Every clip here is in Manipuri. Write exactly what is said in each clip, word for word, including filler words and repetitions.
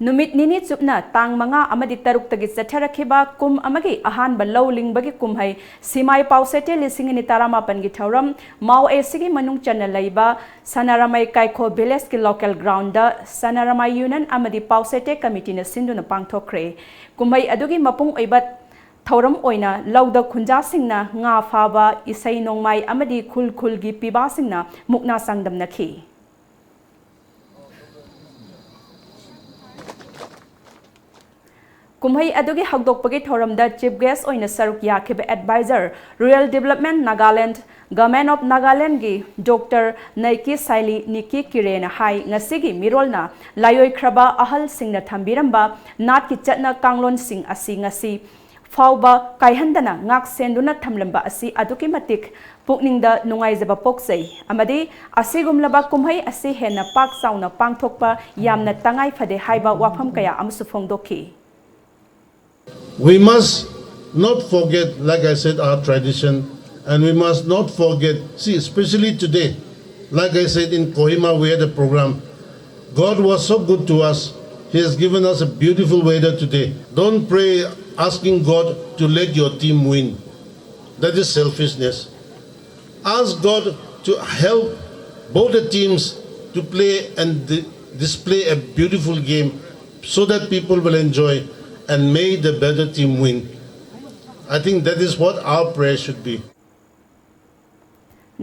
ꯅꯨꯃꯤꯠ ꯅꯤꯅꯤ ꯆꯨꯞꯅ ꯇꯥꯡ ꯃꯉꯥ ꯑꯃꯗꯤ ꯇꯔꯨꯛꯇꯒꯤ ꯆꯠꯊꯔꯛꯈꯤꯕ ꯀꯨꯝ ꯑꯃꯒꯤ ꯑꯍꯥꯟꯕ ꯂꯧ ꯂꯤꯡꯕꯒꯤ ꯀꯨꯝꯍꯩ ꯁꯤꯃꯥꯏ ꯄꯥꯎꯁꯦꯇꯦ ꯂꯤꯁꯤꯡ ꯑꯅꯤ ꯇꯔꯥꯃꯥꯄꯟꯒꯤ ꯊꯧꯔꯝ ꯃꯥꯎ ꯑꯦꯁꯤꯒꯤ ꯃꯅꯨꯡ ꯆꯟꯅ ꯂꯩꯕ ꯁꯅꯥꯔꯥꯃꯥꯏ ꯀꯥꯏꯈꯣ ꯚꯤꯂꯦꯖꯀꯤ ꯂꯣꯀꯦꯜ ꯒ꯭ꯔꯥꯎꯟꯗ ꯁꯅꯥꯔꯥꯃꯥꯏ ꯌꯨꯅꯤꯌꯟ ꯑꯃꯗꯤ ꯄꯥꯎꯁꯦꯇꯦ ꯀꯃꯤꯇꯤꯅ ꯁꯤꯟꯗꯨꯅ ꯄꯥꯡꯊꯣꯛꯈ꯭ꯔꯦ꯫ ꯀꯨꯝꯍꯩ ꯑꯗꯨꯒꯤ ꯃꯄꯨꯡ ꯑꯣꯏꯕ ꯊꯧꯔꯝ ꯑꯣꯏꯅ ꯂꯧꯗ ꯈꯨꯟꯖꯥꯁꯤꯡꯅ ꯉꯥ ꯐꯥꯕ, ꯏꯁꯩ ꯅꯣꯡꯃꯥꯏ ꯑꯃꯗꯤ ꯈꯨꯜ ꯈꯨꯜꯒꯤ ꯄꯤꯕꯥꯁꯤꯡꯅ ꯃꯨꯛꯅꯥ ꯆꯥꯡꯗꯝꯅꯈꯤ꯫ ꯀꯨꯝꯍꯩ ꯑꯗꯨꯒꯤ ꯍꯧꯗꯣꯛꯄꯒꯤ ꯊꯧꯔꯝꯗ ꯆꯤꯐ ꯒꯦꯁ ꯑꯣꯏꯅ ꯁꯔꯨꯛ ꯌꯥꯈꯤꯕ adviser, rural development Nagaland, government of ꯅꯥꯒꯥꯂꯦꯟꯗꯒꯤ ꯗꯣꯛꯇꯔ ꯅꯩꯀꯤ ꯁꯥꯏꯂꯤ ꯅꯤꯀꯤ ꯀꯤꯔꯦꯅ ꯍꯥꯏ, ꯉꯁꯤꯒꯤ ꯃꯤꯔꯣꯜꯅ ꯂꯥꯏꯑꯣꯏꯈ꯭ꯔꯕ ꯑꯍꯜꯁꯤꯡꯅ ꯊꯝꯕꯤꯔꯝꯕ ꯅꯥꯠꯀꯤ ꯆꯠꯅ ꯀꯥꯡꯂꯣꯟꯁꯤꯡ ꯑꯁꯤ ꯉꯁꯤ ꯐꯥꯎꯕ ꯀꯥꯏꯍꯟꯗꯅ ꯉꯥꯛ ꯁꯦꯟꯗꯨꯅ ꯊꯝꯂꯝꯕ ꯑꯁꯤ ꯑꯗꯨꯛꯀꯤ ꯃꯇꯤꯛ ꯄꯨꯛꯅꯤꯡꯗ ꯅꯨꯡꯉꯥꯏꯖꯕ ꯄꯣꯛꯆꯩ ꯑꯃꯗꯤ ꯑꯁꯤꯒꯨꯝꯂꯕ ꯀꯨꯝꯍꯩ ꯑꯁꯤ ꯍꯦꯟꯅ ꯄꯥꯛ ꯆꯥꯎꯅ ꯄꯥꯡꯊꯣꯛꯄ ꯌꯥꯝꯅ ꯇꯉꯥꯏ ꯐꯗꯦ ꯍꯥꯏꯕ ꯋꯥꯐꯝ ꯀꯌꯥ ꯑꯃꯁꯨ ꯐꯣꯡꯗꯣꯛꯈꯤ꯫ We must not forget, like I said, our tradition, and we must not forget. See, especially today, like I said, in Kohima, we had a program. God was so good to us. He has given us a beautiful weather today. Don't pray asking God to let your team win. That is selfishness. Ask God to help both the teams to play and di- display a beautiful game so that people will enjoy and may the better team win. I think that is what our prayer should be.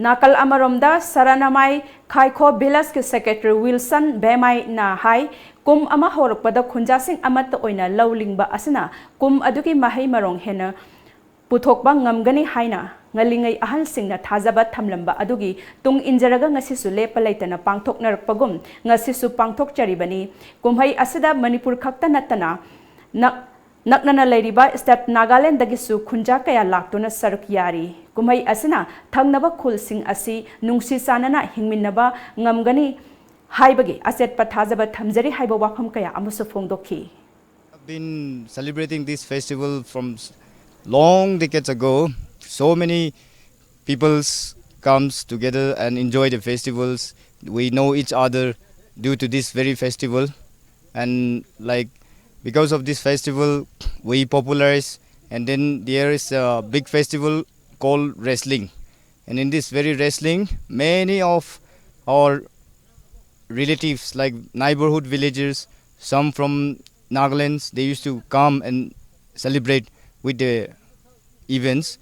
ꯅꯥꯀꯜ ꯑꯃꯔꯣꯝꯗ ꯁꯔꯥꯅꯥꯃꯥꯏ ꯈꯥꯏꯈꯣ ꯚꯤꯂꯦꯖꯀꯤ ꯁꯦꯀ꯭ꯔꯦꯇꯔꯤ ꯋꯤꯜꯁꯟ ꯕꯦꯃꯥꯏꯅ ꯍꯥꯏ, ꯀꯨꯝ ꯑꯃ ꯍꯧꯔꯛꯄꯗ ꯈꯨꯟꯖꯥꯁꯤꯡ ꯑꯃꯠꯇ ꯑꯣꯏꯅ ꯂꯧ ꯂꯤꯡꯕ ꯑꯁꯤꯅ ꯀꯨꯝ ꯑꯗꯨꯒꯤ ꯃꯍꯩ ꯃꯔꯣꯡ ꯍꯦꯟꯅ ꯄꯨꯊꯣꯛꯄ ꯉꯝꯒꯅꯤ ꯍꯥꯏꯅ ꯉꯜꯂꯤꯉꯩ ꯑꯍꯜꯁꯤꯡꯅ ꯊꯥꯖꯕ ꯊꯝꯂꯝꯕ ꯑꯗꯨꯒꯤ ꯇꯨꯡ ꯏꯟꯖꯔꯒ ꯉꯁꯤꯁꯨ ꯂꯦꯞꯄ ꯂꯩꯇꯅ ꯄꯥꯡꯊꯣꯛꯅꯔꯛꯄꯒꯨꯝ ꯉꯁꯤꯁꯨ ꯄꯥꯡꯊꯣꯛꯆꯔꯤꯕꯅꯤ꯫ ꯀꯨꯝꯍꯩ ꯑꯁꯤꯗ ꯃꯅꯤꯄꯨꯔ ꯈꯛꯇ ꯅꯠꯇꯅ ꯅꯛ- ꯅꯛꯅꯅ ꯂꯩꯔꯤꯕ ꯁ꯭ꯇꯦꯠ ꯅꯥꯒꯥꯂꯦꯟꯗꯒꯤꯁꯨ ꯈꯨꯟꯖꯥ ꯀꯌꯥ ꯂꯥꯛꯇꯨꯅ ꯁꯔꯨꯛ ꯌꯥꯔꯤ꯫ ꯀꯨꯝꯍꯩ ꯑꯁꯤꯅ ꯊꯪꯅꯕ ꯈꯨꯜꯁꯤꯡ ꯑꯁꯤ ꯅꯨꯡꯁꯤ ꯆꯥꯟꯅꯅ ꯍꯤꯡꯃꯤꯟꯅꯕ ꯉꯝꯒꯅꯤ ꯍꯥꯏꯕꯒꯤ ꯑꯆꯦꯠꯄ ꯊꯥꯖꯕ ꯊꯝꯖꯔꯤ ꯍꯥꯏꯕ ꯋꯥꯐꯝ ꯀꯌꯥ ꯑꯃꯁꯨ ꯐꯣꯡꯗꯣꯛꯈꯤ꯫ I've been celebrating this festival from s- long decades ago. So many peoples comes together and enjoy the festivals. We know each other due to this very festival. And like, because of this festival, we popularize. And then there is a big festival called wrestling. And in this very wrestling, many of our relatives, like neighborhood villagers, some from Nagaland, they used to come and celebrate with the events.